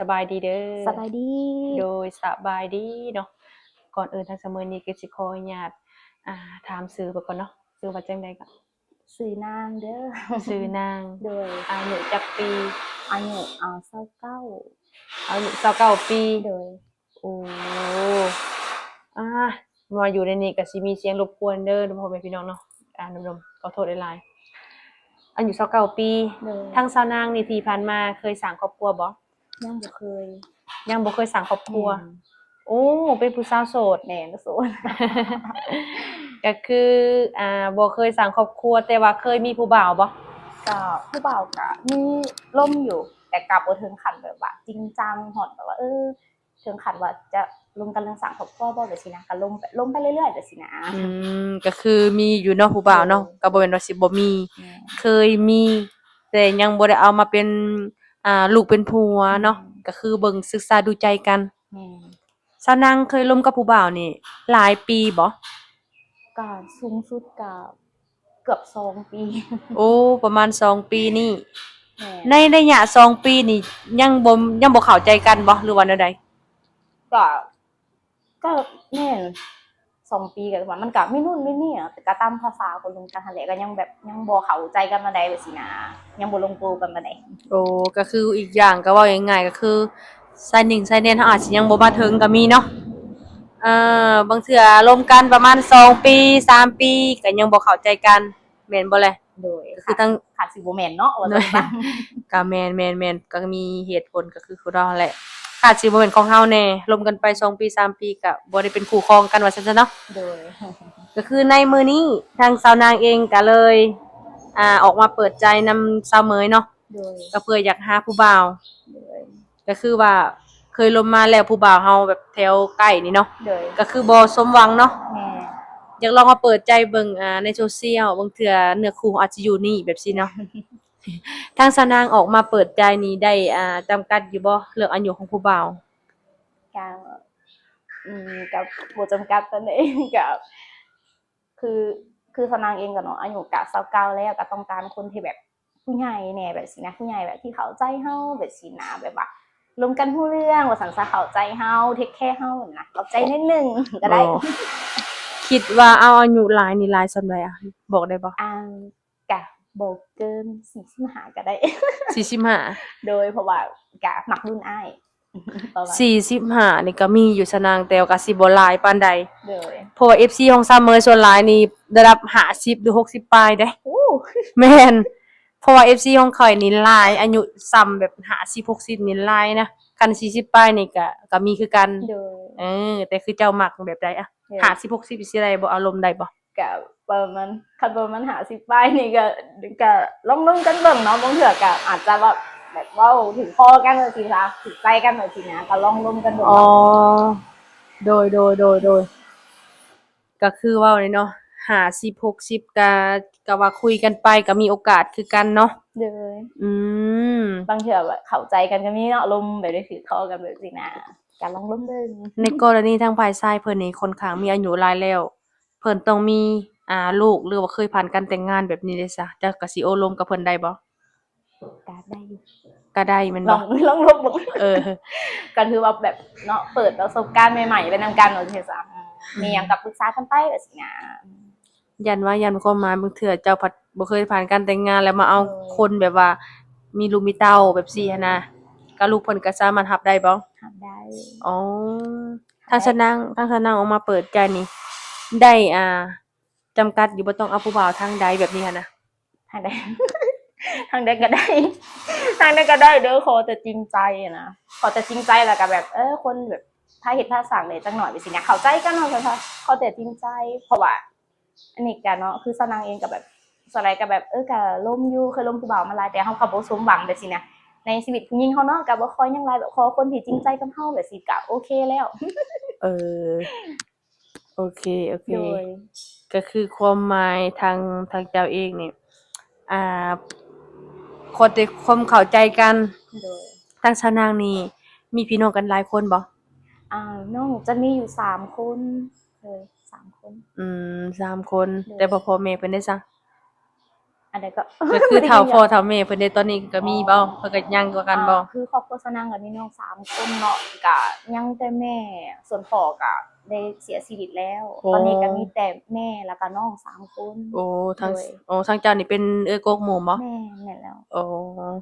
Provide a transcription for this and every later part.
ສະບາຍດີເດີ. ສະບາຍດີ. ໂດຍ ສະບາຍດີເນາະ. ກ່ອນອື່ນທາງສະເໝີນີ້ກໍຊິຂໍອະນຸຍາດ ອ່າ ຖາມຊື່ເບິ່ງກ່ອນເນາະ. ຊື່ວ່າຈັ່ງໃດກໍ? ຊື່ນາງເດີ. ຊື່ນາງ. ໂດຍ. ອາຍຸຈັກປີ? ອາຍຸ ອ່າ ຊາວເກົ້າ. ອາຍຸຊາວເກົ້າປີ. ໂດຍ. ໂອ້ ອາ ມາຢູ່ໃນນີ້ກໍຊິມີສຽງລົບກວນເດີພໍ່ແມ່ພີ່ນ້ອງເນາະ. ອາ ໜຸ່ມໆ ຂໍໂທດຫຼາຍໆ. ອາຍຸຊາວເກົ້າປີ. ໂດຍ. ທາງສາວນາງນີ້ທີ່ຜ່ານມາເຄີຍສ້າງຄອບຄົວບໍ່? ຍັງບໍ່ເຄີຍ. ຍັງບໍ່ເຄີຍສ້າງຄອບຄົວ. ແມ່ນ. ໂອ້ ເປັນຜູ້ສາວໂສດ. ແມ່ນ ໂສດ. ກໍຄື ອ່າ ບໍ່ເຄີຍສ້າງຄອບຄົວ ແຕ່ວ່າເຄີຍມີຜູ້ບ່າວບໍ່? ກໍຜູ້ບ່າວກໍມີລົມຢູ່ ແຕ່ກໍບໍ່ເຖິງຂັ້ນແບບວ່າຈິງຈັງ ຮອດແບບວ່າ ເອີ ເຖິງຂັ້ນວ່າຈະລົມກັນເລື່ອງສ້າງຄອບຄົວບໍ່ ແບບຊີ້ນະ. ກໍລົມ ລົມໄປເລື້ອຍໆ ແບບຊີ້ນະ. ອືມ ກໍຄືມີຢູ່ເນາະຜູ້ບ່າວເນາະ. ໂດຍ. ກໍບໍ່ແມ່ນວ່າຊິບໍ່ມີ. ແມ່ນ. ເຄີຍມີ ແຕ່ຍັງບໍ່ໄດ້ເອົາມາເປັນ ອ່າ ລູກເປັນຜົວເນາະ. ແມ່ນ. ກໍຄືເບິ່ງສຶກສາດູໃຈກັນ. ແມ່ນ. ສາວນາງເຄີຍລົມກັບຜູ້ບ່າວນີ້ຫຼາຍປີບໍ່? ກໍສູງສຸດກໍເກືອບສອງປີ. ໂອ້ ປະມານສອງປີນີ້. ແມ່ນ. ໃນໄລຍະສອງປີນີ້ຍັງບໍ່ ຍັງບໍ່ເຂົ້າໃຈກັນບໍ່ ຫຼືວ່າແນວໃດ? ກໍ ກໍແມ່ນ ສອງປີກໍວ່າມັນກໍມີນູ້ນມີນີ້ເນາະ ແຕ່ກໍຕາມພາສາຄົນລົມກັນຫັ້ນແຫຼະ ກໍຍັງແບບຍັງບໍ່ເຂົ້າໃຈກັນປານໃດ ແບບຊີ້ນະ ຍັງບໍ່ລົງໂຕກັນປານໃດ. ໂອ້ ກໍຄືອີກຢ່າງກໍເວົ້າງ່າຍໆ ກໍຄືສາຍໜິ່ງສາຍແໜ້ນເຮົາອາດຊິຍັງບໍ່ມາເຖິງກໍມີເນາະ. ເອີ ບາງເທື່ອລົມກັນປະມານສອງປີ ສາມປີ ກໍຍັງບໍ່ເຂົ້າໃຈກັນ ແມ່ນບໍ່ແລະ? ໂດຍ. ກໍຄືທັງ ຄາດຊິບໍ່ແມ່ນເນາະ ວ່າຊັ້ນຊະ. ກໍແມ່ນໆໆ ກໍມີເຫດຜົນ ກໍຄືຄົນເຮົາຫັ້ນແຫຼະ ຄາດຊິບໍ່ແມ່ນຂອງເຮົາແດ່. ລົມກັນໄປສອງປີ ສາມປີ ກໍບໍ່ໄດ້ເປັນຄູ່ຄອງກັນ ວ່າຊັ້ນຊະເນາະ. ໂດຍ. ກໍຄືໃນມື້ນີ້ທາງສາວນາງເອງກໍເລີຍ ອ່າ ອອກມາເປີດໃຈນຳສາວເໝີຍເນາະ. ໂດຍ. ກໍເພື່ອຢາກຫາຜູ້ບ່າວ. ໂດຍ. ກໍຄືວ່າເຄີຍລົມມາແລ້ວ ຜູ້ບ່າວເຮົາແບບແຖວໃກ້ນີ້ເນາະ. ໂດຍ. ກໍຄືບໍ່ສົມຫວັງເນາະ. ແມ່ນ. ຢາກລອງມາເປີດໃຈເບິ່ງ ອ່າ ໃນໂຊຊຽວ ບາງເທື່ອເນື້ອຄູ່ອາດຊິຢູ່ນີ້ ແບບຊີ້ເນາະ. ທາງສາວນາງອອກມາເປີດໃຈນີ້ໄດ້ ອ່າ ຈຳກັດຢູ່ບໍ່ ເລື່ອງອາຍຸຂອງຜູ້ບ່າວ? ກໍ ອືມ ກໍບໍ່ຈຳກັດປານໃດ ກໍ ຄື ຄືສາວນາງເອງກໍເນາະ ອາຍຸກະຊາວເກົ້າແລ້ວ ກໍຕ້ອງການຄົນທີ່ແບບຜູ້ໃຫຍ່ແດ່ ແບບຊີ້ນະ ຜູ້ໃຫຍ່ແບບທີ່ເຂົ້າໃຈເຮົາ ແບບຊີ້ນະ ແບບວ່າລົມກັນຮູ້ເລື່ອງວ່າຊັ້ນຊະ ເຂົ້າໃຈເຮົາ ເທກແຄເຮົານະ ເຂົ້າໃຈນິດໜຶ່ງກໍໄດ້. ອໍ ຄິດວ່າເອົາອາຍຸຫຼາຍນີ້ຫຼາຍສ່ຳໃດອະ ບອກໄດ້ບໍ່? ອ່າ ກະບໍ່ເກີນສີ່ສິບຫ້າກໍໄດ້. ສີ່ສິບຫ້າ. ໂດຍ ເພາະວ່າກະມັກລຸ້ນອ້າຍ. ປະມານ ສີ່ສິບຫ້ານີ້ກໍມີຢູ່ສະນາງ ແຕ່ວ່າກໍຊິບໍ່ຫຼາຍປານໃດ. ໂດຍ. ເພາະວ່າເອັຟຊີຂອງສາວເໝີຍສ່ວນຫຼາຍນີ້ລະດັບຫ້າສິບ ຫຼື ຫົກສິບປາຍເດ້. ໂອ້ ແມ່ນ ເພາະວ່າເອັຟຊີຂອງຂ້ອຍນີ້ຫຼາຍ ອາຍຸສ່ຳແບບຫ້າສິບ ຫົກສິບນີ້ຫຼາຍນະ. ຄັນສີ່ສິບປາຍນີ້ກໍ ກໍມີຄືກັນ. ໂດຍ. ເອີ ແຕ່ຄືເຈົ້າມັກແບບໃດອະ? ໂດຍ. ຫ້າສິບ ຫົກສິບ ຊິໄດ້ບໍ່? ອາລົມໄດ້ບໍ່? ກະປະມານ ຄັນປະມານຫ້າສິບປາຍນີ້ກະ ກະລອງລົມກັນເບິ່ງເນາະ. ບາງເທື່ອກະອາດຈະແບບ ແບບເວົ້າຖືກຄໍກັນຈັ່ງຊີ້ຊະ ຖືກໃຈກັນຈັ່ງຊີ້ນະ ກະລອງລົມກັນເບິ່ງ. ອໍ ເນາະ. ໂດຍ ໂດຍ ໂດຍ ໂດຍ. ກະຄືເວົ້ານີ້ເນາະ ຫ້າສິບ ຫົກສິບ ກະ ກະວ່າຄຸຍກັນໄປ ກະມີໂອກາດຄືກັນເນາະ. ໂດຍ. ອືມ ບາງເທື່ອແບບເຂົ້າໃຈກັນກະມີເນາະ ລົມແບບໄດ້ຖືກຄໍກັນແບບຊີ້ນະ ກະລອງລົມເບິ່ງ. ໃນກໍລະນີທາງຝ່າຍຊາຍເພິ່ນນີ້ຄ່ອນຂ້າງມີອາຍຸຫຼາຍແລ້ວ ເພິ່ນຕ້ອງມີ ອ່າ ລູກ ຫຼືວ່າເຄີຍຜ່ານການແຕ່ງງານແບບນີ້ເດຊະ ເຈົ້າກະຊິໂອ້ລົມກັບເພິ່ນໄດ້ບໍ່? ກະໄດ້ຢູ່. ກະໄດ້ແມ່ນບໍ່? ລອງ ລອງລົມເບິ່ງ. ເອີ ກະຖືວ່າແບບເນາະ ເປີດປະສົບການໃໝ່ໆໄປນຳກັນວ່າຊັ້ນຊະ. ອືມ ມີຫຍັງກະປຶກສາກັນໄປວ່າຊີ້ນະ. ຢ້ານວ່າ ຢ້ານຄວາມໝາຍບາງເທື່ອເຈົ້າພັດບໍ່ເຄີຍຜ່ານການແຕ່ງງານ ແລ້ວມາເອົາ ໂດຍ ຄົນແບບວ່າມີລູກມີເຕົ້າແບບຊີ້ຫັ້ນນະ ກະລູກເພິ່ນກະສາມາດຮັບໄດ້ບໍ່? ຮັບໄດ້. ອໍ ທາງສາວນາງ ທາງສາວນາງອອກມາເປີດໃຈນີ້ ໄດ້ ອ່າ ຈຳກັດຢູ່ບໍ່ ຕ້ອງເອົາຜູ້ບ່າວທາງໃດແບບນີ້ຫັ້ນນະ? ທາງໃດ ທາງໃດກະໄດ້ ທາງໃດກະໄດ້ເດີ ຂໍແຕ່ຈິງໃຈນະ ຂໍແຕ່ຈິງໃຈ ແລ້ວກະແບບ ເອີ ຄົນແບບພາເຮັດພາສ້າງແດ່ຈັກໜ້ອຍແບບຊີ້ນະ ເຂົ້າໃຈກັນເນາະ ຂໍແຕ່ຈິງໃຈ. ເພາະວ່າອັນນີ້ກະເນາະ ຄືສາວນາງເອງກະແບບ ສ່ວນຫຼາຍກະແບບ ເອີ ກະລົມຢູ່ ເຄີຍລົມຜູ້ບ່າວມາຫຼາຍ ແຕ່ເຮົາກະບໍ່ສົມຫວັງແບບຊີ້ນະ ໃນຊີວິດຜູ້ຍິງເຮົາເນາະ ກະບໍ່ຄ່ອຍຫຍັງຫຼາຍ ແບບຂໍຄົນທີ່ຈິງໃຈກັບເຮົາແບບຊີ້ກະໂອເຄແລ້ວ. ເອີ ໂອເຄ ໂອເຄ. ໂດຍ. ກະຄືຄວາມໝາຍທາງ ທາງເຈົ້າເອງນີ້ ອ່າ ຂໍແຕ່ຄວາມເຂົ້າໃຈກັນ. ໂດຍ. ທາງສາວນາງນີ້ມີພີ່ນ້ອງກັນຫຼາຍຄົນບໍ່? ອ່າ ນ້ອງຈະມີຢູ່ສາມຄົນ. ໂດຍ ສາມຄົນ. ອືມ ສາມຄົນ. ໂດຍ. ແຕ່ພໍ່ແມ່ເພິ່ນເດຊະ? ອັນໃດກໍ ກໍຄືເຖົ້າພໍ່ເຖົ້າແມ່ ເພິ່ນເດ້ ຕອນນີ້ກໍມີບໍ່? ເພິ່ນກໍຍັງຄືກັນບໍ່? ຄືຄອບຄົວສາວນາງກໍມີນ້ອງສາມຄົນເນາະ ກໍຍັງແຕ່ແມ່ ສ່ວນພໍ່ກໍໄດ້ເສຍຊີວິດແລ້ວ. ຕອນນີ້ກໍມີແຕ່ແມ່ ແລ້ວກໍນ້ອງສາມຄົນ. ໂອ້ ທາງ ໂອ້ ທາງເຈົ້ານີ້ເປັນເອື້ອຍກົກໝູ່ບໍ່? ແມ່ນ ແມ່ນແລ້ວ. ໂອ້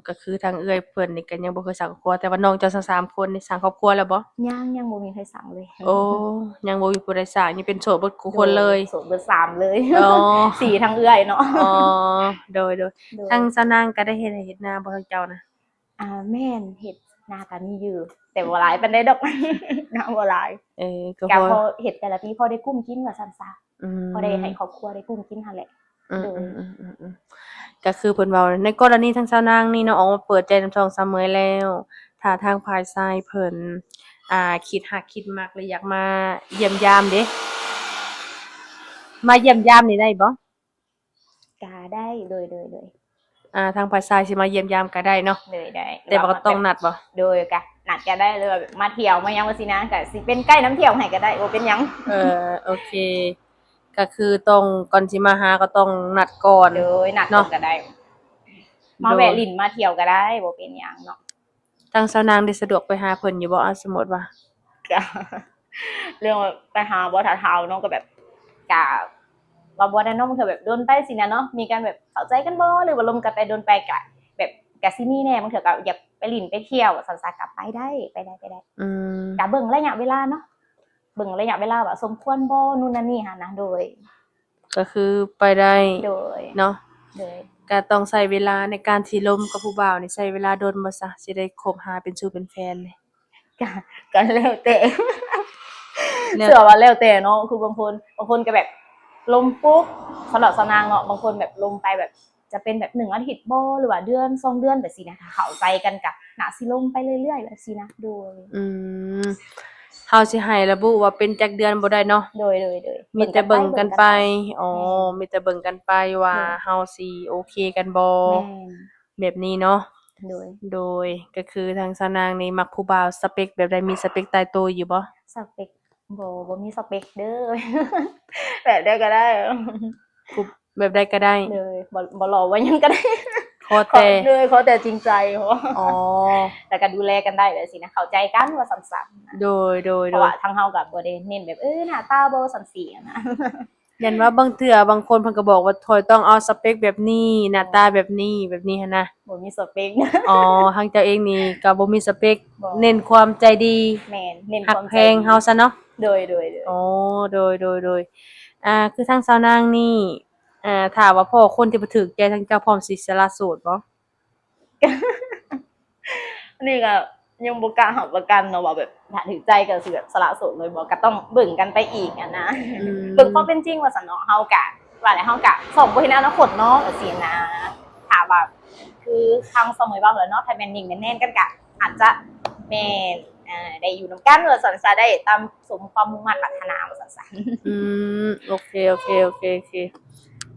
ກໍຄືທາງເອື້ອຍເພິ່ນນີ້ກໍຍັງບໍ່ເຄີຍສ້າງຄອບຄົວ ແຕ່ວ່ານ້ອງເຈົ້າທັງສາມຄົນນີ້ສ້າງຄອບຄົວແລ້ວບໍ່? ຍັງ ຍັງບໍ່ມີໃຜສ້າງເລີຍ. ໂອ້ ຍັງບໍ່ມີຜູ້ໃດສ້າງ ຍັງເປັນໂສດເບິດຄູ່ຄົນເລີຍ. ໂສດເບິດສາມເລີຍ. ອໍ ສີ່ທັງເອື້ອຍເນາະ. ອໍ ໂດຍໆ. ທາງສາວນາງກໍໄດ້ເຮັດໄຮ່ເຮັດນາບໍ່ ທາງເຈົ້ານະ? ອ່າ ແມ່ນ ເຮັດນາກໍມີຢູ່ ແຕ່ບໍ່ຫຼາຍປານໃດດອກ ນາບໍ່ຫຼາຍ. ເອີ ກໍພໍເຮັດແຕ່ລະປີພໍໄດ້ກຸ້ມກິນວ່າຊັ້ນຊະ. ອືມ ພໍໄດ້ໃຫ້ຄອບຄົວໄດ້ກຸ້ມກິນຫັ້ນແຫຼະ. ອືມ ໂດຍ ອືມ ອືມ ອືມ ອືມ ກໍຄືເພິ່ນເວົ້າ ໃນກໍລະນີທາງສາວນາງນີ້ເນາະ ອອກມາເປີດໃຈນຳສອງສາມເມຍແລ້ວ ຖ້າທາງຝ່າຍຊາຍເພິ່ນ ອ່າ ຄິດຮັກຄິດມັກ ຫຼື ຢາກມາຢ້ຽມຢາມເດ ມາຢ້ຽມຢາມນີ້ໄດ້ບໍ່? ກະໄດ້ ໂດຍ ໂດຍ ໂດຍ. ອ່າ ທາງຝ່າຍຊາຍຊິມາຢ້ຽມຢາມກໍໄດ້ເນາະ. ໂດຍ ໄດ້ ແຕ່ວ່າກໍຕ້ອງນັດບໍ່? ໂດຍ ກະນັດກໍໄດ້ ຫຼືວ່າມາທ່ຽວມາຫຍັງວ່າຊີ້ນະ ກະຊິເປັນໄກນຳທ່ຽວໃຫ້ກໍໄດ້ ບໍ່ເປັນຫຍັງ. ເອີ ໂອເຄ ກໍຄືຕ້ອງ ກ່ອນຊິມາຫາກໍຕ້ອງນັດກ່ອນ. ໂດຍ ນັດກ່ອນກໍໄດ້ ມາແວະຫຼິ້ນມາທ່ຽວກໍໄດ້ ບໍ່ເປັນຫຍັງເນາະ. ທາງສາວນາງໄດ້ສະດວກໄປຫາເພິ່ນຢູ່ບໍ່? ເອົາ ສົມມຸດວ່າ ກະ ເລື່ອງໄປຫາບໍ່ ຖ້າຖາມເນາະ ກໍແບບ ກະວ່າບໍ່ແນ່ນອນ ເທື່ອແບບດົນໄປຊີ້ນະເນາະ ມີການແບບເຂົ້າໃຈກັນບໍ່ ຫຼືວ່າລົມກັນໄປດົນໄປ ກະແບບກະຊິມີແນ່. ບາງເທື່ອກໍຢາກໄປຫຼິ້ນໄປທ່ຽວວ່າຊັ້ນຊະ ກໍໄປໄດ້ ໄປໄດ້ ໄປໄດ້. ອືມ ກະເບິ່ງໄລຍະເວລາເນາະ ເບິ່ງໄລຍະເວລາວ່າສົມຄວນບໍ່ ນູ້ນນັ້ນນີ້ຫັ້ນນະ. ໂດຍ ກໍຄືໄປໄດ້. ໂດຍ ເນາະ. ໂດຍ ກໍຕ້ອງໃຊ້ເວລາໃນການທີ່ລົມກັບຜູ້ບ່າວນີ້ ໃຊ້ເວລາດົນບໍ່ຊະ ຊິໄດ້ຄົບຫາເປັນຊູ້ເປັນແຟນນີ້? ກະ ກະແລ້ວແຕ່ ເຊື່ອວ່າແລ້ວແຕ່ເນາະ. ຄືບາງຄົນ ບາງຄົນກໍແບບລົມປຸບ ສຳລັບສາວນາງເນາະ ບາງຄົນແບບລົມໄປແບບ ຈະເປັນແບບໜຶ່ງອາທິດບໍ່ ຫຼືວ່າເດືອນສອງເດືອນແບບຊີ້ນະ ຖ້າເຂົ້າໃຈກັນກະໜ້າຊິລົມໄປເລື້ອຍໆແບບຊີ້ນະ. ໂດຍ ອືມ ເຮົາຊິໃຫ້ລະບຸວ່າເປັນຈັກເດືອນບໍ່ໄດ້ເນາະ. ໂດຍ ໂດຍ ໂດຍ ມີແຕ່ເບິ່ງກັນໄປ. ອໍ ມີແຕ່ເບິ່ງກັນໄປວ່າເຮົາຊິໂອເຄກັນບໍ່ ແບບນີ້ເນາະ. ໂດຍ ໂດຍ ກໍຄືທາງສາວນາງນີ້ມັກຜູ້ບ່າວສະເປັກແບບໃດ? ມີສະເປັກຕາຍໂຕຢູ່ບໍ່? ສະເປັກ ບໍ່ ບໍ່ມີສະເປັກເດີ ແບບໃດກໍໄດ້ ແບບໃດກໍໄດ້. ໂດຍ ບໍ່ ບໍ່ຫຼໍ່ບໍ່ຫຍັງກໍໄດ້ ຂໍແຕ່ ໂດຍ ຂໍແຕ່ຈິງໃຈ. ອໍ ແລ້ວກໍດູແລກັນໄດ້ແບບຊີ້ນະ ເຂົ້າໃຈກັນວ່າຊັ້ນໆ. ໂດຍ ໂດຍ ໂດຍ ເພາະວ່າທາງເຮົາກໍບໍ່ໄດ້ເນັ້ນແບບ ເອີ ໜ້າຕາບໍ່ ຊັ້ນຊີ້ນະ. ຢ້ານວ່າບາງເທື່ອບາງຄົນເພິ່ນກໍບອກວ່າ ຂ້ອຍຕ້ອງເອົາສະເປັກແບບນີ້ ໜ້າຕາແບບນີ້ ແບບນີ້ຫັ້ນນະ. ບໍ່ມີສະເປັກ. ອໍ ທາງເຈົ້າເອງນີ້ກໍບໍ່ມີສະເປັກ ບໍ່ ເນັ້ນຄວາມໃຈດີ. ແມ່ນ ເນັ້ນຄວາມໃຈດີ ຮັກແພງເຮົາຊະເນາະ. ໂດຍ ໂດຍ ໂດຍ ອໍ ໂດຍ ໂດຍ ໂດຍ. ອ່າ ຄືທາງສາວນາງນີ້ ອ່າ ຖ້າວ່າພໍ້ຄົນທີ່ບໍ່ຖືກໃຈ ທາງເຈົ້າພ້ອມຊິສະຫຼະໂສດບໍ່? ອັນນີ້ກໍຍັງບໍ່ກ້າຮັບປະກັນເນາະ ວ່າແບບຖ້າຖືກໃຈກໍຊິແບບສະຫຼະໂສດເລີຍບໍ່ ກໍຕ້ອງເບິ່ງກັນໄປອີກຫັ້ນນະ. ອືມ ເບິ່ງຄວາມເປັນຈິງວ່າຊັ້ນເນາະ. ເຮົາກະ ວ່າແຫຼະ ເຮົາກະສອງບໍ່ເຫັນອະນາຄົດເນາະ ຈັ່ງຊີ້ນະ. ຖ້າວ່າ ຄືທາງສາວເມຍເວົ້າແລ້ວເນາະ ຖ້າແມ່ນຍິງແມ່ນແໜ້ນກັນກະອາດຈະແມ່ນ ອ່າ ໄດ້ຢູ່ນຳກັນວ່າຊັ້ນຊະ ໄດ້ຕາມສົມຄວາມມຸ່ງມາດປາດຖະໜາວ່າຊັ້ນຊະ. ອືມ ໂອເຄ ໂອເຄ ໂອເຄ ໂອເຄ.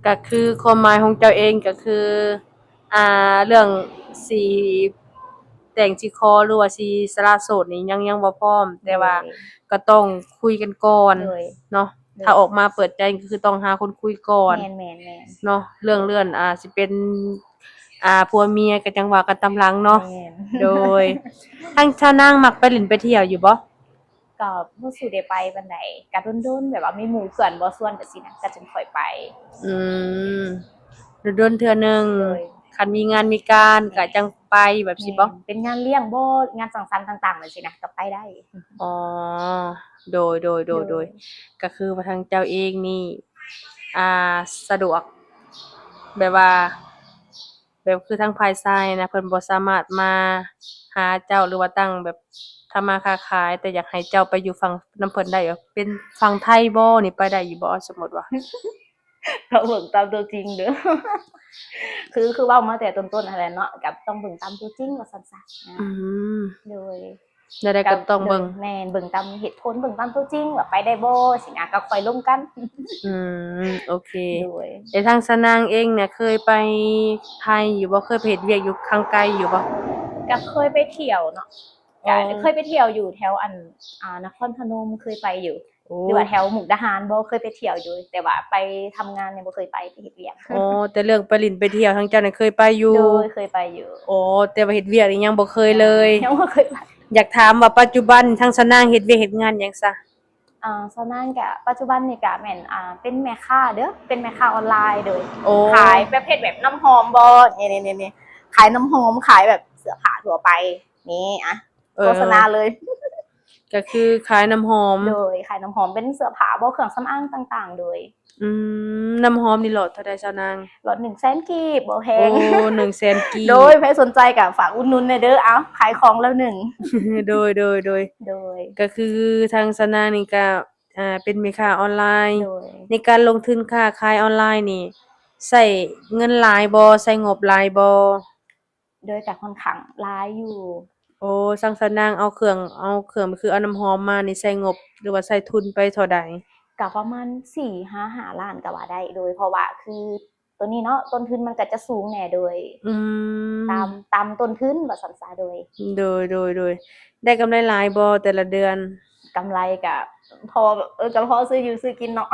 ກໍຄືຄວາມໝາຍຂອງເຈົ້າເອງກໍຄື ອ່າ ເລື່ອງຊິແຕ່ງຊິຂໍ ຫຼືວ່າຊິສະຫຼະໂສດນີ້ ຍັງ ຍັງບໍ່ພ້ອມ ແຕ່ວ່າ ໂດຍ ກໍຕ້ອງຄຸຍກັນກ່ອນ ໂດຍ ເນາະ. ໂດຍ ຖ້າອອກມາເປີດໃຈກໍຄືຕ້ອງຫາຄົນຄຸຍກ່ອນ. ແມ່ນໆໆ ເນາະ. ເລື່ອງເລື່ອນ ອ່າ ຊິເປັນ ອ່າ ຜົວເມຍກໍຈັ່ງວ່າກັນຕາມຫຼັງເນາະ. ແມ່ນ ໂດຍ. ທາງສາວນາງມັກໄປຫຼິ້ນໄປທ່ຽວຢູ່ບໍ່? ກໍບໍ່ສູ່ໄດ້ໄປປານໃດ ກໍດົນໆ ແບບວ່າມີໝູ່ເພື່ອນບໍ່ຊວນແບບຊີ້ນະ ກໍຈຶ່ງຄ່ອຍໄປ. ອືມ ດົນໆເທື່ອໜຶ່ງ. ໂດຍ. ຄັນມີງານມີການກໍຈັ່ງໄປແບບຊີ້ບໍ່? ແມ່ນ ເປັນງານລ້ຽງບໍ່ ງານສັງສັນຕ່າງໆແບບຊີ້ນະ ກໍໄປໄດ້. ອໍ ໂດຍໆໆໆ. ໂດຍ. ກໍຄືວ່າທາງເຈົ້າເອງນີ້ ອ່າ ສະດວກ ແບບວ່າ ແບບຄືທາງຝ່າຍຊາຍນະ ເພິ່ນບໍ່ສາມາດມາຫາເຈົ້າ ຫຼືວ່າຕັ້ງແບບທຳມາຄ້າຂາຍ ແຕ່ຢາກໃຫ້ເຈົ້າໄປຢູ່ຝັ່ງນຳເພິ່ນໄດ້ ເປັນຝັ່ງໄທບໍ່ນີ້ ໄປໄດ້ຢູ່ບໍ່? ສົມມຸດວ່າ ກໍເບິ່ງຕາມຕົວຈິງເດີ ຄື ຄືເວົ້າມາແຕ່ຕົ້ນໆຫັ້ນແຫຼະເນາະ ກໍຕ້ອງເບິ່ງຕາມຕົວຈິງວ່າຊັ້ນຊະ. ອືມ ໂດຍ. ແນວໃດກໍຕ້ອງເບິ່ງ. ແມ່ນ ເບິ່ງຕາມເຫດຜົນ ເບິ່ງຕາມຕົວຈິງວ່າໄປໄດ້ບໍ່ຊີ້ນະ ກໍຄ່ອຍລົມກັນ. ອືມ ໂອເຄ. ໂດຍ. ແຕ່ທາງສາວນາງເອງນະ ເຄີຍໄປໄທຢູ່ບໍ່? ເຄີຍໄປເຮັດວຽກຢູ່ທາງໄກຢູ່ບໍ່? ກໍເຄີຍໄປທ່ຽວເນາະ. ອໍ. ກໍເຄີຍໄປທ່ຽວຢູ່ແຖວອັນ ອ່າ ນະຄອນພະນົມ ເຄີຍໄປຢູ່. ຫຼືວ່າແຖວມຸກດາຫານບໍ່ ເຄີຍໄປທ່ຽວຢູ່ ແຕ່ວ່າໄປທຳງານຍັງບໍ່ເຄີຍໄປ ໄປເຮັດວຽກ. ອໍ ແຕ່ເລື່ອງໄປຫຼິ້ນໄປທ່ຽວທາງເຈົ້ານີ້ເຄີຍໄປຢູ່? ໂດຍ ເຄີຍໄປຢູ່. ອໍ ແຕ່ວ່າເຮັດວຽກນີ້ຍັງບໍ່ເຄີຍເລີຍ? ຍັງບໍ່ເຄີຍໄປ. ຢາກຖາມວ່າປັດຈຸບັນທາງສາວນາງເຮັດວຽກເຮັດງານຫຍັງຊະ? ອ່າ ສາວນາງກະ ປັດຈຸບັນນີ້ກະແມ່ນ ອ່າ ເປັນແມ່ຄ້າເດີ້ ເປັນແມ່ຄ້າອອນລາຍ ໂດຍ ໂອ້ ຂາຍປະເພດແບບນ້ຳຫອມບໍ ນີ້ໆໆ ຂາຍນ້ຳຫອມ ຂາຍແບບເສື້ອຜ້າທົ່ວໄປ ນີ້ ອ່ະ ເອີ ໂຄສະນາເລີຍ ກະຄືຂາຍນ້ຳຫອມ. ໂດຍ ຂາຍນ້ຳຫອມ ເປັນເສື້ອຜ້າບໍ ເຄື່ອງສຳອາງຕ່າງໆ ໂດຍ. ອືມ ນ້ຳຫອມນີ້ຫຼອດເທົ່າໃດສາວນາງ? ຫຼອດໜຶ່ງແສນກີບ ບໍ່ແພງ. ໂອ້ ໜຶ່ງແສນກີບ. ໂດຍ ໃຜສົນໃຈກະຝາກອຸດໜູນແດ່ເດີ້ ເອົ້າ ຂາຍຂອງແລ້ວໜຶ່ງ. ໂດຍ ໂດຍ ໂດຍ ໂດຍ ກະຄືທາງສາວນາງນີ້ກະ ອ່າ ເປັນແມ່ຄ້າອອນລາຍ ໂດຍ ໃນການລົງທຶນຄ້າຂາຍອອນລາຍນີ້ ໃຊ້ເງິນຫຼາຍບໍ່ ໃຊ້ງົບຫຼາຍບໍ່? ໂດຍ ກະຂ້ອນຂ້າງຫຼາຍຢູ່. ໂອ້ ທາງສາວນາງເອົາເຄື່ອງ ເອົາເຄື່ອງ ຄືເອົານ້ຳຫອມມານີ້ ໃຊ້ງົບ ຫຼືວ່າໃຊ້ທຶນໄປເທົ່າໃດ? ກະປະມານສີ່ຫາຫ້າລ້ານກະວ່າໄດ້ ໂດຍ ເພາະວ່າຄື ໂຕນີ້ເນາະ ຕົ້ນທຶນມັນກະຈະສູງແດ່ ໂດຍ ອືມ ຕາມ ຕາມຕົ້ນທຶນວ່າຊັ້ນຊະ ໂດຍ ໂດຍ ໂດຍ ໂດຍ ໄດ້ກຳໄລຫຼາຍບໍ່ແຕ່ລະເດືອນ? ກຳໄລກະພໍ ເອີ ກະພໍຊື້ຢູ່ຊື້ກິນເນາະ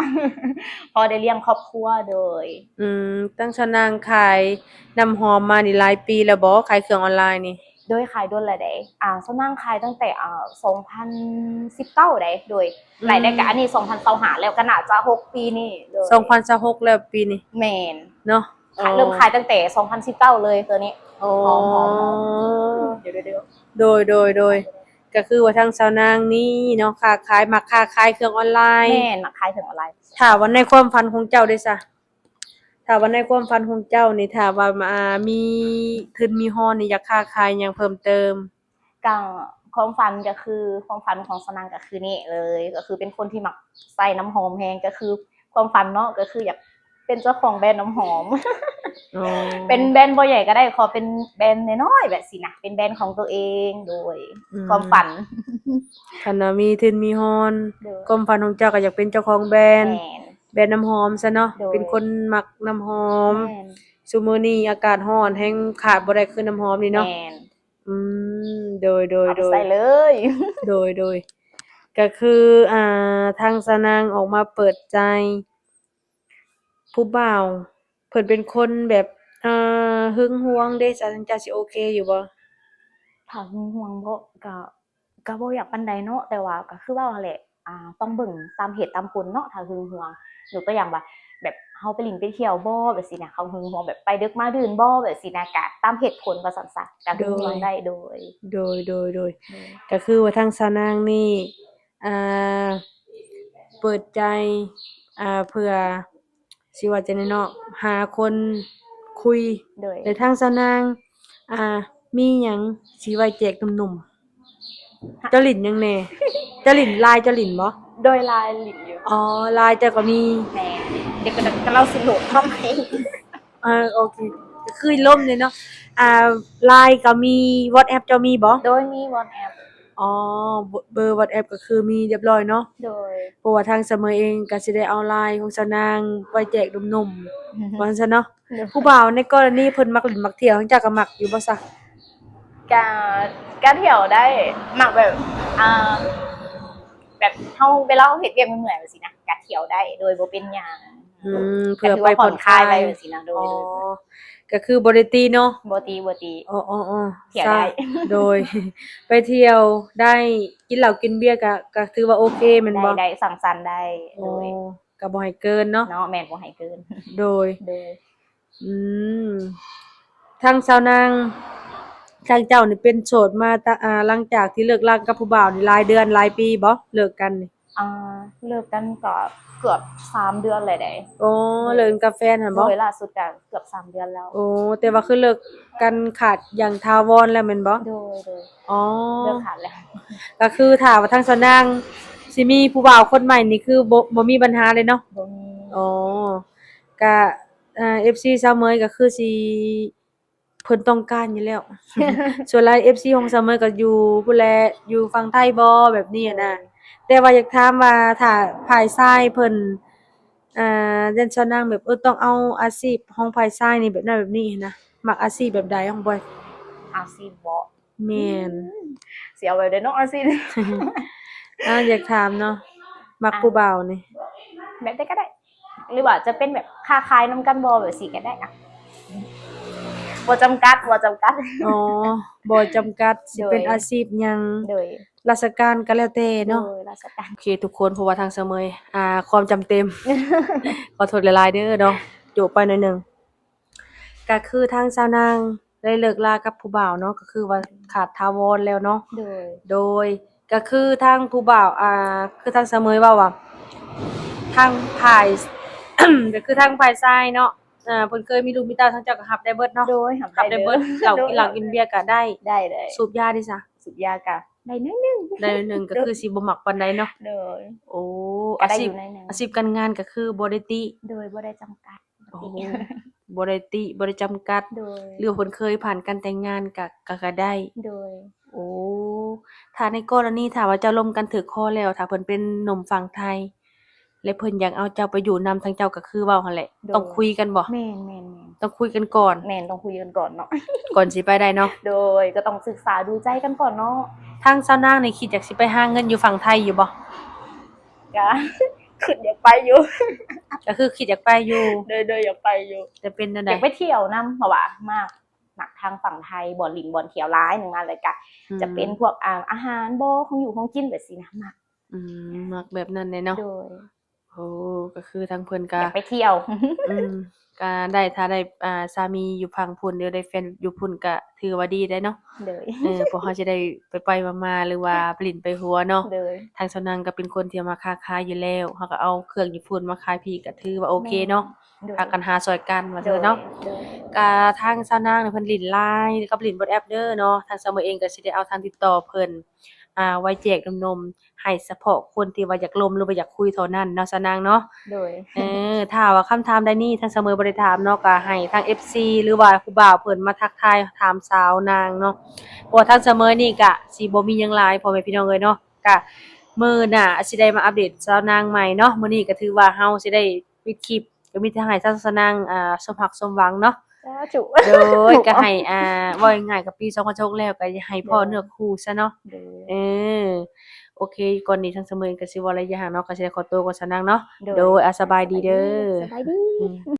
ພໍໄດ້ລ້ຽງຄອບຄົວ ໂດຍ. ອືມ ທາງສາວນາງຂາຍນ້ຳຫອມມານີ້ຫຼາຍປີແລ້ວບໍ່? ຂາຍເຄື່ອງອອນລາຍນີ້? ໂດຍ ຂາຍດົນແລ້ວເດ້ ອ່າ ສາວນາງຂາຍຕັ້ງແຕ່ ອ່າ ສອງພັນສິບເກົ້າເດ້ ໂດຍ ອືມ ລາຍໄດ້ກະອັນນີ້ສອງພັນຊາວຫ້າແລ້ວ ກະໜ້າຈະຫົກປີນີ້ ໂດຍ ສອງພັນຊາວຫົກແລ້ວປີນີ້ ແມ່ນ ເນາະ ຂາຍ ອໍ ເລີ່ມຂາຍຕັ້ງແຕ່ສອງພັນສິບເກົ້າເລີຍໂຕນີ້. ອໍ ຫອມ ຫອມ ຫອມ ໂດຍ ໂດຍ ໂດຍ ໂດຍ ກະຄືວ່າທາງສາວນາງນີ້ເນາະ ຄ້າຂາຍ ມັກຄ້າຂາຍເຄື່ອງອອນລາຍ ແມ່ນ ມັກຂາຍເຄື່ອງອອນລາຍ. ຖ້າວ່າໃນຄວາມຝັນຂອງເຈົ້າເດຊະ? ຖ້າວ່າໃນຄວາມຝັນຂອງເຈົ້ານີ້ ຖ້າວ່າ ອ່າ ມີທຶນມີຮອນນີ້ ຢາກຄ້າຂາຍຫຍັງເພີ່ມເຕີມ? ກະຄວາມຝັນກະຄື ຄວາມຝັນຂອງສາວນາງກະຄືນີ້ເລີຍ ກະຄືເປັນຄົນທີ່ມັກໃຊ້ນ້ຳຫອມແຮງ ກະຄືຄວາມຝັນເນາະ ກະຄືຢາກເປັນເຈົ້າຂອງແບຣນນ້ຳຫອມ. ອໍ ເປັນແບຣນບໍ່ໃຫຍ່ກະໄດ້ ຂໍເປັນແບຣນນ້ອຍໆແບບຊີ້ນະ ເປັນແບຣນຂອງໂຕເອງ ໂດຍ ອືມ ຄວາມຝັນ ຄັນວ່າມີທຶນມີຮອນ ໂດຍ ຄວາມຝັນຂອງເຈົ້າກະຢາກເປັນເຈົ້າຂອງແບຣນ ແມ່ນ ແບຣນນ້ຳຫອມຊະເນາະ ໂດຍ ເປັນຄົນມັກນ້ຳຫອມ ແມ່ນ ຊຸມື້ນີ້ອາກາດຮ້ອນ ແຮ່ງຂາດບໍ່ໄດ້ຄືນ້ຳຫອມນີ້ເນາະ ແມ່ນ ອືມ ໂດຍ ໂດຍ ເອົາໄປໃຊ້ເລີຍ ໂດຍ ໂດຍ ກະຄື ອ່າ ທາງສາວນາງອອກມາເປີດໃຈ ຜູ້ບ່າວເພິ່ນເປັນຄົນແບບ ເອີ ຫຶງຫວງເດ ຊັ້ນເຈົ້າຊິໂອເຄຢູ່ບໍ່? ຖ້າຫຶງຫວງບໍ ກະ ກະບໍ່ຢາກປານໃດເນາະ ແຕ່ວ່າກະຄືເວົ້າຫັ້ນແຫຼະ ອ່າ ຕ້ອງເບິ່ງຕາມເຫດຕາມຜົນເນາະ ຖ້າຫຶງຫວງ ຍົກຕົວຢ່າງວ່າ ແບບເຮົາໄປຫຼິ້ນໄປທ່ຽວບໍ ແບບຊີ້ນະ ເຂົາຫຶງຫວງແບບໄປດຶກມາດື່ນບໍ ແບບຊີ້ນະ ກະຕາມເຫດຜົນວ່າຊັ້ນຊະ ກະຫຶງຫວງໄດ້ ໂດຍ ໂດຍ ໂດຍ ໂດຍ ໂດຍ ໂດຍ ກະຄືວ່າທາງສາວນາງນີ້ ອ່າ ເປີດໃຈ ອ່າ ເພື່ອ ຊິວ່າຈັ່ງໃດເນາະ ຫາຄົນຄຸຍ ໂດຍ ແລະ ທາງສາວນາງ ອ່າ ມີຫຍັງຊິໄວ້ແຈກໜຸ່ມໆ? ເຈົ້າຫຼິ້ນຫຍັງແດ່? ເຈົ້າຫຼິ້ນລາຍ ເຈົ້າຫຼິ້ນບໍ່? ໂດຍ ລາຍຫຼິ້ນຢູ່. ອໍ ລາຍເຈົ້າກໍມີ. ແມ່ນ ດຽວກໍ ກໍລາວຊິໂຫຼດມາໃໝ່. ເອີ ໂອເຄ ກໍຄືລົມເດເນາະ. ອ່າ ລາຍກໍມີ WhatsApp ເຈົ້າມີບໍ່? ໂດຍ ມີ WhatsApp. ອໍ ເບີ WhatsApp ກໍຄືມີຮຽບຮ້ອຍເນາະ. ໂດຍ ເພາະວ່າທາງສະເໝີເອງກໍຊິໄດ້ເອົາລາຍຂອງສາວນາງໄວ້ແຈກໜຸ່ມໆ ວ່າຊັ້ນເນາະ. ໂດຍ ຜູ້ບ່າວໃນກໍລະນີເພິ່ນມັກຫຼິ້ນມັກທ່ຽວ ທາງເຈົ້າກໍມັກຢູ່ບໍ່ຊະ? ກະ ກະທ່ຽວໄດ້ ມັກແບບ ອ່າ ແບບເຮົາ ເວລາເຮົາເຮັດວຽກເມື່ອຍໆ ແບບຊີ້ນະ ກະທ່ຽວໄດ້ໂດຍບໍ່ເປັນຫຍັງ. ອືມ ເພື່ອໄປຜ່ອນຄາຍໄປຈັ່ງຊີ້ນະ. ໂດຍ ອໍ ກໍຄືບໍ່ໄດ້ຕີເນາະ. ບໍ່ຕີ ບໍ່ຕີ. ອໍໆໆ ທ່ຽວໄດ້ ໂດຍ ໄປທ່ຽວໄດ້ ກິນເຫຼົ້າກິນເບຍກໍ ກໍຖືວ່າໂອເຄແມ່ນບໍ່? ໄດ້ ໄດ້ ສັງສັນໄດ້. ໂດຍ ອໍ ກໍບໍ່ໃຫ້ເກີນເນາະ. ເນາະ ແມ່ນ ບໍ່ໃຫ້ເກີນ. ໂດຍ ໂດຍ ອືມ ທາງສາວນາງ ທາງເຈົ້ານີ້ເປັນໂສດມາຕະ ອ່າ ຫຼັງຈາກທີ່ເລີກລາກັບຜູ້ບ່າວນີ້ຫຼາຍເດືອນຫຼາຍປີບໍ່? ເລີກກັນນີ້ ອ່າ ເລີກກັນກໍເກືອບສາມເດືອນແລ້ວເດ້. ໂອ້ ເລີກກັບແຟນຫັ້ນບໍ່? ໂດຍ ລ່າສຸດກໍເກືອບສາມເດືອນແລ້ວ. ໂອ້ ແຕ່ວ່າຄືເລີກກັນຂາດຢ່າງຖາວອນແລ້ວແມ່ນບໍ່? ໂດຍ ໂດຍ ອໍ ເລີກຂາດແລ້ວ. ກໍຄືຖ້າວ່າທາງສາວນາງຊິມີຜູ້ບ່າວຄົນໃໝ່ນີ້ ຄືບໍ່ ບໍ່ມີບັນຫາເລີຍເນາະ? ບໍ່ມີ. ອໍ ກະ ເອີ ເອັຟຊີສາວເໝີຍກໍຄືຊິ ເພິ່ນຕ້ອງການຢູ່ແລ້ວ. ສ່ວນຫຼາຍເອັຟຊີຂອງສາວເໝີຍກໍຢູ່ພຸ້ນແຫຼະ ຢູ່ຝັ່ງໄທບໍ ແບບນີ້ຫັ້ນນະ. ໂດຍ ແຕ່ວ່າຢາກຖາມວ່າ ຖ້າຝ່າຍຊາຍເພິ່ນ ອ່າ ຢ້ານສາວນາງແບບ ເອີ ຕ້ອງເອົາອາຊີບຂອງຝ່າຍຊາຍນີ້ ແບບນັ້ນແບບນີ້ຫັ້ນນະ ມັກອາຊີບແບບໃດຂອງບອຍ? ອາຊີບບໍ? ແມ່ນ. ອືມ ຊິເອົາແບບໃດເນາະ ອາຊີບນີ້? ອ່າ ຢາກຖາມເນາະ. ມັກຜູ້ບ່າວນີ້ ແບບໃດກໍໄດ້ ຫຼືວ່າຈະເປັນແບບຄ້າຂາຍນຳກັນບໍ່ ແບບຊີ້ກໍໄດ້ ອະ ບໍ່ຈຳກັດ ບໍ່ຈຳກັດ ອໍ ບໍ່ຈຳກັດ ຊິເປັນ ໂດຍ ອາຊີບຫຍັງ ໂດຍ ລາຊະການກໍແລ້ວແຕ່ເນາະ ໂດຍ ລາຊະການ ໂອເຄທຸກຄົນ ເພາະວ່າທາງສະເໝີຍ ອ່າ ຄວາມຈຳເຕັມ ຂໍໂທດຫຼາຍໆເດີເນາະ ໂຈະໄປໜ້ອຍໜຶ່ງ ກໍຄືທາງສາວນາງໄດ້ເລີກລາກັບຜູ້ບ່າວເນາະ ກໍຄືວ່າຂາດຖາວອນແລ້ວເນາະ ໂດຍ ໂດຍ ກໍຄືທາງຜູ້ບ່າວ ອ່າ ຄືທາງສະເໝີຍເວົ້າວ່າ ທາງຝ່າຍ ກໍຄືທາງຝ່າຍຊາຍເນາະ ອ່າ ເພິ່ນເຄີຍມີລູກມີເຕົ້າ ທາງເຈົ້າກໍຮັບໄດ້ເບິດເນາະ ໂດຍ ຮັບໄດ້ເບິດ ເຫຼົ້າກິນເຫຼົ້າກິນເບຍກໍໄດ້ ໄດ້ເລີຍ ສູບຢາເດຊະ ສູບຢາກໍໄດ້ໜ້ອຍໜຶ່ງ ໄດ້ໜ້ອຍໜຶ່ງ ກໍຄືຊິບໍ່ມັກປານໃດເນາະ ໂດຍ ໂອ້ ອາຊີບ ອາຊີບການງານກໍຄືບໍ່ໄດ້ຕິ ໂດຍ ບໍ່ໄດ້ຈຳກັດ ໂອ້ ບໍ່ໄດ້ຕິ ບໍ່ໄດ້ຈຳກັດ ໂດຍ ຫຼືວ່າເພິ່ນເຄີຍຜ່ານການແຕ່ງງານກະ ກະ ກະໄດ້ ໂດຍ ໂອ້ ຖ້າໃນກໍລະນີ ຖ້າວ່າເຈົ້າລົມກັນຖືກຄໍແລ້ວ ຖ້າເພິ່ນເປັນໜຸ່ມຝັ່ງໄທ ແລະເພິ່ນຢາກເອົາເຈົ້າໄປຢູ່ນຳ ທາງເຈົ້າກໍຄືເວົ້າຫັ້ນແຫຼະ ໂດຍ ຕ້ອງຄຸຍກັນບໍ່? ແມ່ນໆໆ ຕ້ອງຄຸຍກັນກ່ອນ ແມ່ນ ຕ້ອງຄຸຍກັນກ່ອນເນາະ ກ່ອນຊິໄປໄດ້ເນາະ ໂດຍ ກໍຕ້ອງສຶກສາດູໃຈກັນກ່ອນເນາະ ທາງສາວນາງນີ້ຄິດຢາກຊິໄປຫາເງິນຢູ່ຝັ່ງໄທຢູ່ບໍ່? ກະຄິດຢາກໄປຢູ່ ກໍຄືຄິດຢາກໄປຢູ່ ໂດຍ ໂດຍ ຢາກໄປຢູ່ ແຕ່ເປັນແນວໃດ? ຢາກໄປທ່ຽວນຳ ເພາະວ່າມັກ ມັກທາງຝັ່ງໄທ ບ່ອນຫຼິ້ນບ່ອນທ່ຽວຫຼາຍໜຶ່ງມາ ແລ້ວກະ ອືມ ຈະເປັນພວກ ອ່າ ອາຫານບໍ ຂອງຢູ່ຂອງກິນແບບຊີ້ນະ ມັກ ອືມ ມັກແບບນັ້ນແຫຼະເນາະ ໂດຍ ໂອ້ ກໍຄືທາງເພິ່ນກໍຢາກໄປທ່ຽວ ອືມ ກໍໄດ້ ຖ້າໄດ້ ອ່າ ສາມີຢູ່ຝັ່ງພຸ້ນ ຫຼືໄດ້ແຟນຢູ່ພຸ້ນ ກໍຖືວ່າດີໄດ໋ເນາະ ໂດຍ ເອີ ພວກເຮົາຊິໄດ້ໄປໆມາໆ ຫຼືວ່າໄປຫຼິ້ນໄປຫົວເນາະ ໂດຍ ທາງສາວນາງກໍເປັນຄົນທີ່ມັກຄ້າຂາຍຢູ່ແລ້ວ ເຮົາກໍເອົາເຄື່ອງຢູ່ພຸ້ນມາຂາຍພີ້ ກໍຖືວ່າໂອເຄເນາະ ໂດຍ ພາກັນຫາຊ່ອຍກັນວ່າຊັ້ນເນາະ ໂດຍ ກໍທາງສາວນາງນີ້ເພິ່ນຫຼິ້ນ LINE ກັບຫຼິ້ນ WhatsApp ເດີເນາະ ທາງສາວເໝີຍເອງກໍຊິໄດ້ເອົາທາງຕິດຕໍ່ເພິ່ນ ອ່າ ໄວ້ແຈກໜຸ່ມໆ ໃຫ້ສະເພາະຄົນທີ່ວ່າຢາກລົມ ຫຼືວ່າຢາກຄຸຍເທົ່ານັ້ນເນາະ ສາວນາງເນາະ ໂດຍ ເອີ ຖ້າວ່າຄຳຖາມໃດນີ້ທາງສະເໝີຍບໍ່ໄດ້ຖາມເນາະ ກໍໃຫ້ທາງ ເອັຟຊີ ຫຼືວ່າຜູ້ບ່າວເພິ່ນມາທັກທາຍຖາມສາວນາງເນາະ ເພາະວ່າທາງສະເໝີຍນີ້ກະຊິບໍ່ມີຫຍັງຫຼາຍ ພໍ່ແມ່ພີ່ນ້ອງເອີຍເນາະ ກະມື້ໜ້າອາດຊິໄດ້ມາອັບເດດສາວນາງໃໝ່ເນາະ ມື້ນີ້ກໍຖືວ່າເຮົາຊິໄດ້ປິດຄລິບ ກໍມີແຕ່ໃຫ້ທາງສາວນາງ ອ່າ ສົມຮັກສົມຫວັງເນາະ ສາທຸ ໂດຍ ກໍໃຫ້ ອ່າ ເວົ້າງ່າຍໆ ກໍປີສອງພັນສິບຫົກແລ້ວ ກໍຢາກໃຫ້ພໍ້ເນື້ອຄູ່ຊະເນາະ ໂດຍ ເອີ ໂອເຄ ກ່ອນນີ້ທາງສະເໝີຍກໍຊິເວົ້າຫຼາຍຢ່າງເນາະ ກໍຊິໄດ້ຂໍໂຕກ່ອນສາວນາງເນາະ ໂດຍ ໂດຍ ອາ ສະບາຍດີເດີ ສະບາຍດີ ອືມ.